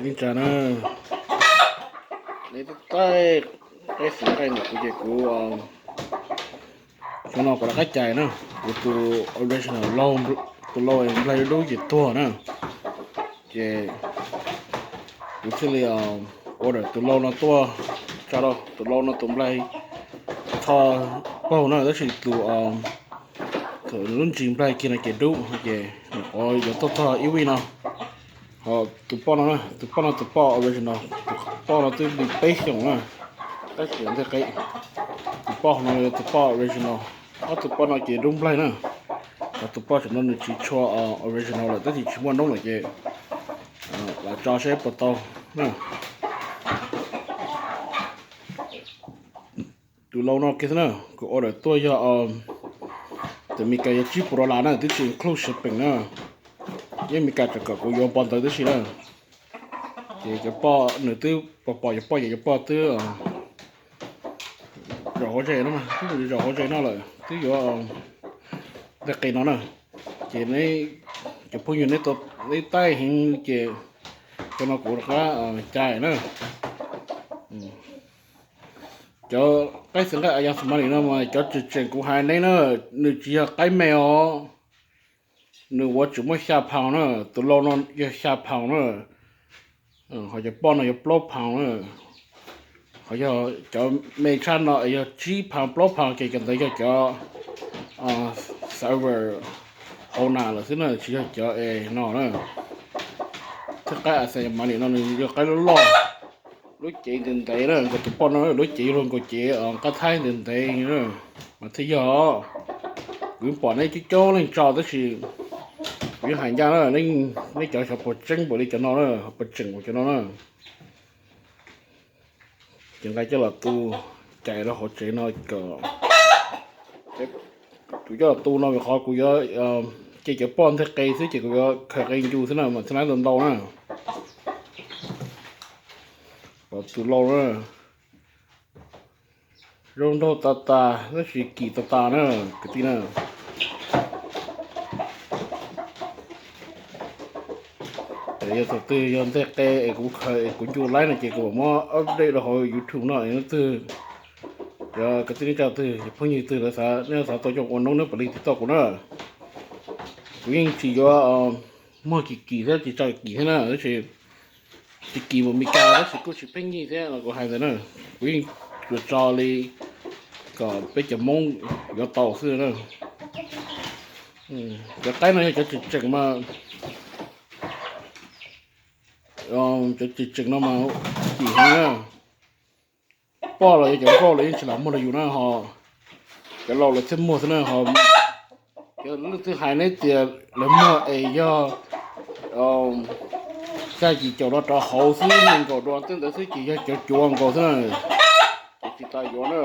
Li cas na, neb twb taij qeb xeev nqaij ntawm kuv ces kuv, xyoo no kuv rov qab cais na, kuv tus original, tus lauj nplaig dub dub ces tuag na, ces kuv thiaj li order tus lauj no tuaj tso rau. Tus lauj no tus nplaig tho paug na, tab sis tus, thaum lub ntsis nplaig kiag no ces dub, ces nyuam qhuav yuav tuaj txog ib vij no. Ho tus poj no, tus poj no tus poj original, tus poj no twb li peb xyoos na, tab sis ntej qeb. Tus poj no yog tus poj original, ob tug poj no ces dub nplaig na. Ho tus poj saum no nws tsis tshua original lawm, tab sis tsis muaj noob lawm ces lam tso seb puas tau na. Tus lauj no kiag xwb na, kuv order tuaj yog, tus Meskas yog tsib puas dollar na, twb tsis include shipping na. Yeej Meskas tseem kom kuv yuav npo ntawv tib si na. Ces cov poj nws twb pom pom cov poj, ces cov poj twb zaum hauv zes no, twb mus zaum hauv zes no lawm, twb yuav ntej qe no na. Ces cov phooj ywg neb taij heev ces cov no kuv rov qab cais na. Cov qaib xeev nqaij Ayan Somali no mas cov tseem tseem kuv hais neb na, nws tsis yog qaib me os. Nws ua tseem muaj xya pound na, tus lauj no yog xya pound na. Ho cov poj no yog plaub pound na. Ho yog cov me tshaj no yog tsib pound plaub pound ces cov ntawd yog cov silver hauv nas lawm xwb na, tsis yog cov es no na. Thiab qaib Ayan Somali no nws yog qaib loj loj, lub cev ntev ntev na, nkaus tus poj no lub cev yog luag nkaus cev nqaib Thaib ntev ntev na, mas thiaj yog. Kuv yeej pom neb coob coob leej tso tab sis kuv yeej hais ncaj na, neb cov xyov puas tseeb npaum li cov no na, puas tseem npaum cov no na. Ces nqa coj los tu, cais rau hauv tsev no kom, kuv coj los tu no vim qhov kuv yuav cia cov poj nteg qe xwb ces kuv yuav khaws qe ncu xwb na mas thiaj li ntau ntau na. Pom tus lauj na, zoo nraug tas tas tab sis kim tas tas na, kwv tij na. Ces yog thaum twg yog nteg qe es kuv khaws es kuv ncu laib no ces kuv mam muab update rau hauv YouTube no es leej twg, cov kwv tij neej tsa twg, cov phooj ywg twg lawv xav, nej xav tau coj ua noob neb puav leej tiv toj kuv na. Kuv yeej tsis yuav muag kim kim thiab tsis tso kim thiab na, tab sis tsis kim npaum Meskas tab sis kuj tsis pheej nyij thiab los kuv hais ntawd na. Kuv yeej tsuas tso li kom peb cov Hmoob yuav tau xwb na. Cov qaib no yog cov tseem tseem mas, cov tseem tseem no mas kim heev na. Poj los yog cov nkauj los yeej tsis lam muag rau yus na ho, cov laus lawv thiaj muag xwb na ho. Cov leej twg hais neb tias lawv muag es yog xya yim caum no rov hauv xwb, nees nkaum dua tej ntawd xwb ces yog cov cuav nkaus xwb na, ces tsis tas yuav na.